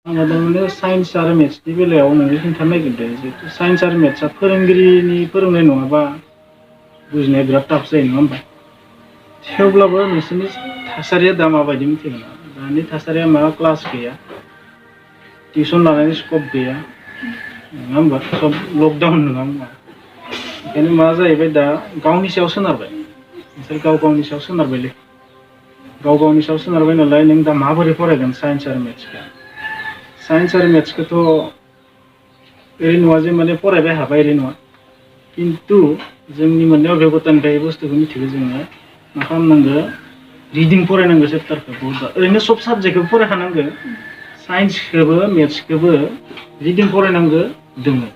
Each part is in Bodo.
आङो दामाने साइन्स आरो मेथ्सनि बेलायाव नोंनो खिन्थानो नागिरदों जिहेतु साइन्स आरो मेथ्सआ फोरोंगिरिनि फोरोंनाय नङाबा बुजिनाया बिराद टाफ जायो नङा होमबा थेवब्लाबो नोंसोरनि थासारिया दा माबायदि मिथिगोन दानि थासारिया मा क्लास गैया टिउसन लानायनि स्कप गैया नङा होमबा सब लकडाउन नङा होमबा ओंखायनो मा जाहैबाय दा गावनि सायाव सोनारबाय नोंसोर गाव गावनि सायाव सोनारबायलै गाव गावनि सायाव सोनारबाय नालाय नों दा माबोरै फरायगोन साइन्स आरो मेथ्सखौ साइन्स आरो मेथ्सखौथ' ओरै नङा जे माने फरायबाय हाबाय ओरै नङा खिन्थु जोंनि मोननायाव अभिगतानिफ्राय बुस्थुखौ मिथिगौ जोङो मा खालामनांगौ रिदिं फरायनांगौ चेप्टारखौ बहुतबा ओरैनो सब साबजेक्टखौबो फरायखानांगौ साइन्सखौबो मेथ्सखौबो रिदिं फरायनांगौ दोङो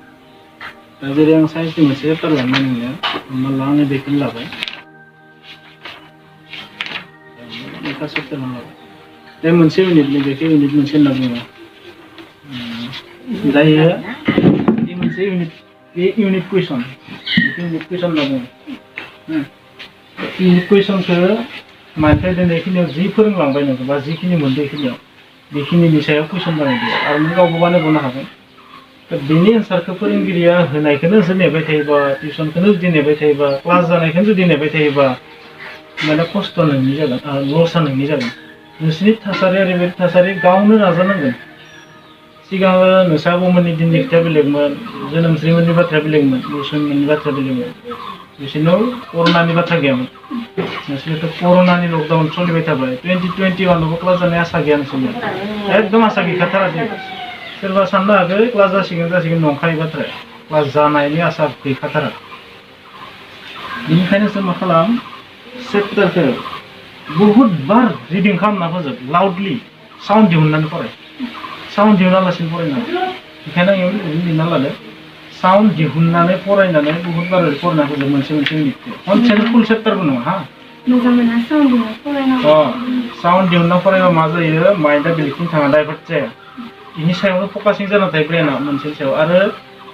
दा जेरै आं साइन्सनि मोनसे चेप्टार लानो नोंनो हमना ला आङो बेखौनो लाबाय लेखा चेप्टारखौनो लाबाय बे मोनसे इउनिटनि बेखौ इउनिट मोनसे होनना बुङो दायो बे मोनसे इउनिट बे इउनिट कुइसन बेखौ इउनिट कुइसन होनना बुङो इउनिट कुइसनखौ मानिफ्राय दिनैखिनियाव जि फोरोंलांबाय नोङो बा जिखिनि मोनदों बेखिनियाव बेखिनिनि सायाव कुइसन बानायदो आरो नों गावबो बानायबावनो हागोन दा बेनि एन्सारखौ फोरोंगिरिया होनायखौनो जुदि नेबाय थायोबा टिउसनखौनो जुदि नेबाय थायोबा क्लास जानायखौनो जुदि नेबाय थायोबा माने खस्थ' नोंनि जागोन लसआ नोंनि जागोन नोंसोरनि थासारिया ओरैबायदि थासारि गावनो नाजानांगोन सिगाङो नोंसा आबौमोननि दिननि खोथाया बेलेगमोन जोनोमस्रिमोननि बाथ्राया बेलेगमोन मुसुमोननि बाथ्राया बेलेगमोन बिसोरनाव कर'नानि बाथ्रा गैयामोन नोंसोरथ' कर'नानि लकडाउन सोलिबाय थाबाय 2021आवबो क्लास जानाय आसा गैया नोंसोरनो एकदम आसा गैखाथारा दिनै सोरबा साननो हागौ क्लास जासिगोन नंखाय बाथ्राया क्लास जानायनि आसा गैखाथारा बेनिखायनो जों मा खालाम चेप्टारखौ बहुद बार रिदिं खालामना फोजोब लाउडलि साउन्ड दिहुननानै फराय साउन्ड दिहुनालासिनो फरायनांगौ बेखायनो आं लिरना लादों साउन्ड दिहुननानै फरायनानै बहुद बार फरायना फोजोब मोनसे इउनिटखौ खनसेनो फुल चेप्टारबो नङा हा साउन्ड दिहुनना फरायबा मा जायो माइन्डआ बेलेगथिं थाङा डाइभार्ट जाया बेनि सायावनो फकासिं जाना थायो ब्रेना मोनसेनि सायाव आरो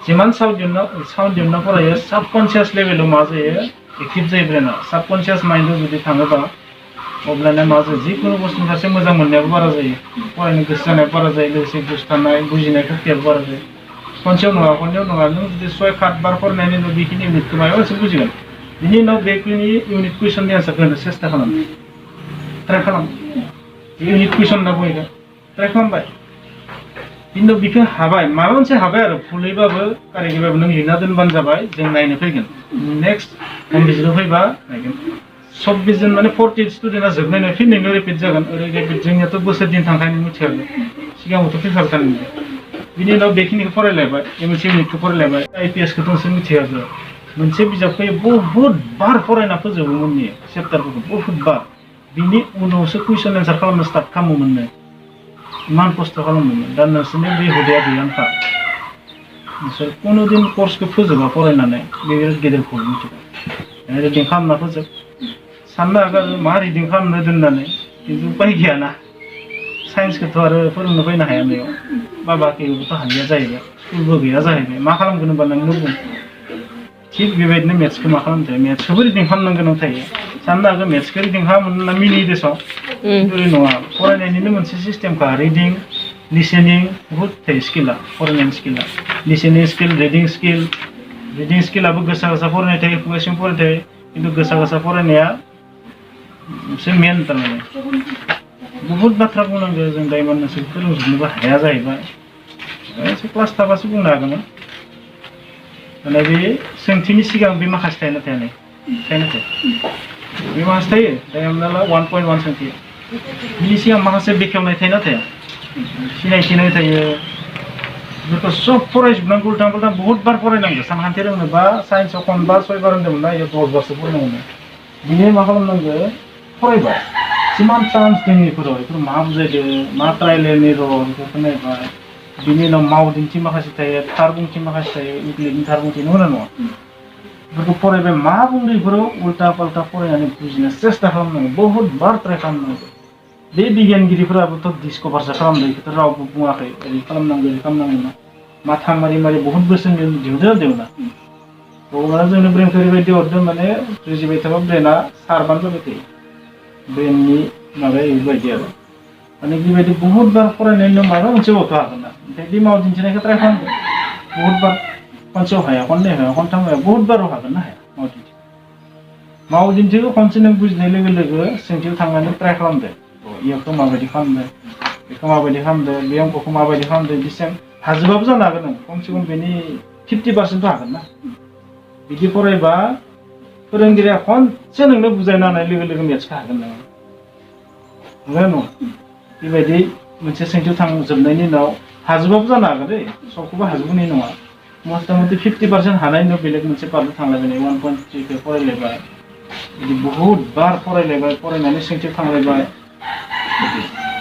जिमान साउन्ड दिहुनना फरायो साबकनसियास लेभेलाव मा जायो एक्टिभ जायो ब्रेना साबकनसियास माइन्डआव जुदि थाङोबा अब्लाना मा जायो जिखुनु बुस्थुनि फारसे मोजां मोननायाबो बारा जायो फरायनो गोसो जानायाबो बारा जायो लोगोसे गोसो थानाय बुजिनाय खोथियाबो बारा जायो खनसेयाव नङा नों जुदि 6-7 बार फरायनायनि उनाव बेखिनि इउनिटखौ माबा मोनसे बुजिगोन बिनि उनाव बेखिनि इउनिट कुइसननि एन्सारखौ होनो सेस्था खालाम ट्राइ खालाम इउनिट कुइसन होनना बुङो ट्राइ खालामबाय बिनि उनाव बेखौ हाबाय माबा मोनसे हाबाय आरो फुलैबाबो कारेक्टबाबो नों लिरना दोनबानो जाबाय जों नायनो फैगोन नेक्स्ट हम बिजिराव फैबा नायगोन 24 जन माने 40 स्टुडेन्टआ जोबनाय नङा फिन नोंनो रिपिट जागोन ओरै रिपिट जोंनियाथ' बोसोर दिन थांखायनो मिथियाबो सिगाङावथ' फैखाबाय थानो बिनि उनाव बेखिनिखौ फरायलायबाय मोनसे इउनिटखौ फरायलायबाय IPSखौथ' नोंसोर मिथियाबो मोनसे बिजाबखौ बहुद बार फरायना फोजोबोमोननि चेप्टारफोरखौ बहुद बार बिनि उनावसो कुइसन एन्सार खालामनो स्टार्ट खालामोमोननो इमान खस्थ' खालामोमोन दा नोंसोरनि बे हुदाया गैयानोखा नोंसोर कुनुदिन कर्सखौ फोजोबा फरायनानै बे गेदेर भुल मिथिबाय रिदिं खालामना फोजोब साननो हागोन मा रिदिं खालामनो दोननानै खिन्थु उपाय गैयाना साइन्सखौथ' आरो फोरोंनो फैनो हाया बेयाव बाबाखैबोथ' हालिया जाहैबाय स्कुलबो गैया जाहैबाय मा खालामगोन होनबा नोंनो बुं थिग बेबायदिनो मेथ्सखौ मा खालामदों मेथ्सखौबो रिदिं खालामनो गोनां थायो साननो हागोन मेथ्सखौ रिदिं खालामनो होनना मिनियो देसाव ओरै नङा फरायनायनिनो मोनसे सिस्टेमखा रिदिं लिसेनिं बहुद थायो स्किला फरायनायनि स्किला लिसेनिं स्किल रिदिं स्किलाबो गोसा गोसा फरायनाय थायो खुगासिम फरायनाय थायो खिन्थु गोसा गोसा फरायनाया मोनसे मेन थारमाने बहुद बाथ्रा बुंनांगौ जों दाइमान नोंसोर फोरोंजोबनोबो हाया जाहैबाय एसे क्लास थाबासो बुंनो हागौमोन माने बे सोंथिनि सिगां बे माखासे थायो ना थाया बे माखासे थायो दायो हमना ला 1.1 सोंथि बिनि सिगां माखासे बेखेवनाय थायो ना थाया सिनायथिनाय थायो बेफोरखौ सब फरायजोबनांगौ उल्टां पुल्टां बहुद बार फरायनांगौ सानखान्थि रोंनोबा साइन्सआव 5 बार 6 बार होनदोंमोन ना 10 बारसो फरायनांगौ बिनि मा खालामनांगौ फरायबाय जिमान चान्स दङ बेफोराव बेफोर मा बुजायदों मा ट्रायलेलनि रल बेफोरखौ नायबाय बिनि उनाव मावदिंथि माखासे थायो थार बुंथि माखासे थायो इंग्लिशनि थार बुंथि नंगौना नङा बेफोरखौ फरायबाय मा बुंदों बेफोराव उल्टा पाल्टा फरायनानै बुजिनो सेस्था खालामनांगौ बहुद बार ट्राइ खालामनांगौ बे बिगियानगिरिफोराबोथ' डिसकभारसो खालामदों बेखौथ' रावबो बुङाखै ओरै खालामनांगौ ना माथा मारि बहुद बोसोर दिहुनदोंना भगबाना जोंनो ब्रेनखौ ओरैबायदि हरदों माने जुजिबाय थाबा ब्रेना सारबानो जाबाय थायो ब्रेननि माबाया ओरैबायदि आरो माने बेबायदि बहुत बार फरायनायनि उनाव माबा मोनसे गथ' हागोन ना ओमफ्राय बे माव दिन्थिनायखौ ट्राइ खालामदो बहुत बार खनसेयाव हाया खननै हाया खनथाम हाया बहुत बार हागोन ना हाया माव दिन्थिखौ खनसे नों बुजिनाय लोगो लोगो सोंथियाव थांनानै ट्राइ खालामदो इयावखौ माबायदि खालामदो बेखौ माबायदि खालामदो बे अंकखौ माबायदि खालामदो बेसेबां हाजोबाबो जानो हागोन नों खमसे खम बेनि 50% हागोन ना बिदि फरायबा फोरोंगिरिया खनसे नोंनो बुजायना होनाय लोगो लोगो मेथ्सखौ हागोन नोङो नंगौना नङा बेबायदि मोनसे सोंथियाव थांजोबनायनि उनाव हाजोबाबो जानो हागोन दै सबखौबो हाजोबनाय नङा मथा मथि 50% हानायनि उनाव बेलेग मोनसे पार्टआव थांलायबाय 1.3 फरायलायबाय बिदि बहुत बार फरायलायबाय फरायनानै सोंथियाव थांलायबाय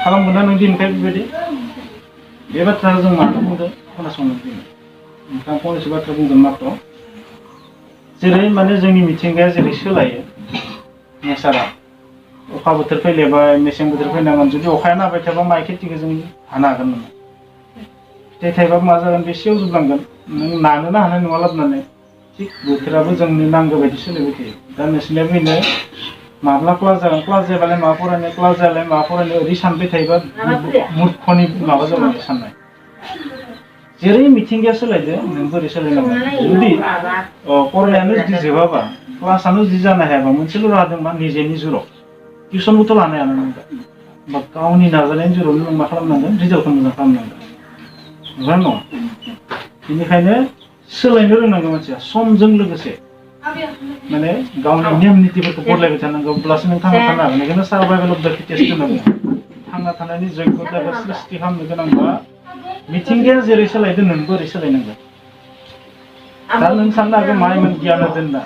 खालामगोन ना नों दिनैनिफ्राय बेबायदि बे बाथ्राखौ जों मानो बुंदों खोनासंनो दिनै नोंथां फंनैसो बाथ्रा बुंगोन मात्र जेरै माने जोंनि मिथिंगाया जेरै सोलायो नेचारा अखा बोथोर फैलायबाय मेसें बोथोर फैनांगोन जुदि अखाया नाबाय थाबा माइ खेथिखौ जों हानो हागोन नोङो फिथाइ थाइबा मा जागोन बे सेवजोबलांगोन नों नानोनो हानाय नङा लाबोनानै थिग बोथोराबो जोंनि नांगौ बायदि सोलिबाय थायो दा नोंसोरनिया बेनो माब्ला क्लास जागोन क्लास जायाबालाय मा फरायनाय क्लास जायालाय मा फरायनाय ओरै सानबाय थायोबा मुर्खनि माबा जाबाय साननाय जेरै मिथिंगाया सोलायदो नों बोरै सोलायनांगोन जुदि फरायनायानो जुदि जोबाबा क्लासआनो जुदि जानो हायाबा मोनसेल' राहा दं मा निजेनि जुराव टिउसनबोथ' लानो हाया नों बा गावनि नाजानायनि जुरावनो नों मा खालामनांगोन रिजाल्टखौ मोजां खालामनांगोन नंगौना नङा बेनिखायनो सोलायनो रोंनांगौ मानसिया समजों लोगोसे माने गावनि नेम नितिफोरखौ बदलायबाय थानांगौ अब्लासो नों थांना थानो हागोन बेखायनो सार्भाइभेल अफ द फिटेस्ट होनना बुङो थांना थानायनि जग्यताखौ सृष्टि खालामनो गोनांबा मिथिंगाया जेरै सोलायदों नोंबो ओरै सोलायनांगोन दा नों साननो हागोन मा इमान गियान होदों होनना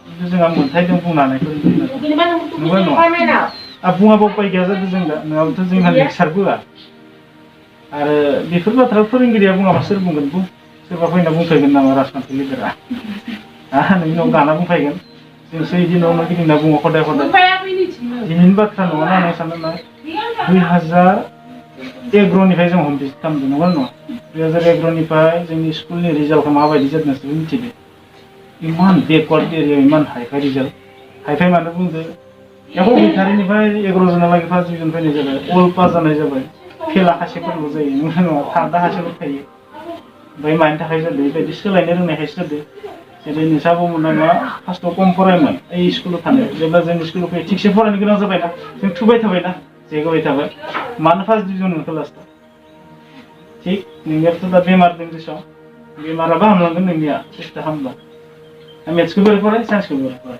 खिन्थु जोंहा मोन्थायदों बुंनो हानायखौ नंगौ नङा बुङाबा उपाय गैया जादों जों दा नङाबाथ' जोंहा लेक्सारबो होआ आरो बेफोर बाथ्राखौ फोरोंगिरिया बुङाबा सोर बुंगोन सोरबा फैना बुंफैगोन नामा राजखान्थि लिडारा नोंनि उनाव गाना बुंफैगोन जोंसो बिदि न' न' गिदिंना बुङो खदाय दिनैनि बाथ्रा नङा ना आं सानो ना 2011निफ्राय जों हम भिजिट खालामदों नंगौ नङा 2011निफ्राय जोंनि स्कुलनि रिजाल्टखौ माबायदि जादों नोंसोरबो मिथिदों इमान बेकवार्ड एरियायाव इमान हाइफाइ रिजाल्ट हाइफाइ मानो बुंदो एख' गैथारैनिफ्राय 11 जनालागै फार्स्ट डिभिजन फैनाय जाबाय अल पास जानाय जाबाय फेल आखासेफोरल' जायो नंगौ नङा थार्ड आखासेल' थायो ओमफ्राय मानि थाखाय जादों बेबायदि सोलायनो रोंनायखायसो जादों जेरै नोंसा बुंमोन मा फार्स्टआव कम फरायोमोन ओइ स्कुलाव थानाय जेब्ला जोंनि स्कुलाव फैयो थिगसे फरायनो गोनां जाबायना जों थुबाय थाबायना जेगोबाय थाबाय मानो फार्स्ट डिभिजन मोनखो लास्टआव थिग नोंनियाथ' दा बेमार दं दिसं बेमाराबो हामलांगोन नोंनिया सेस्था खालामबा मेथ्सखौ बोरै फराय साइन्सखौ बोरै फराय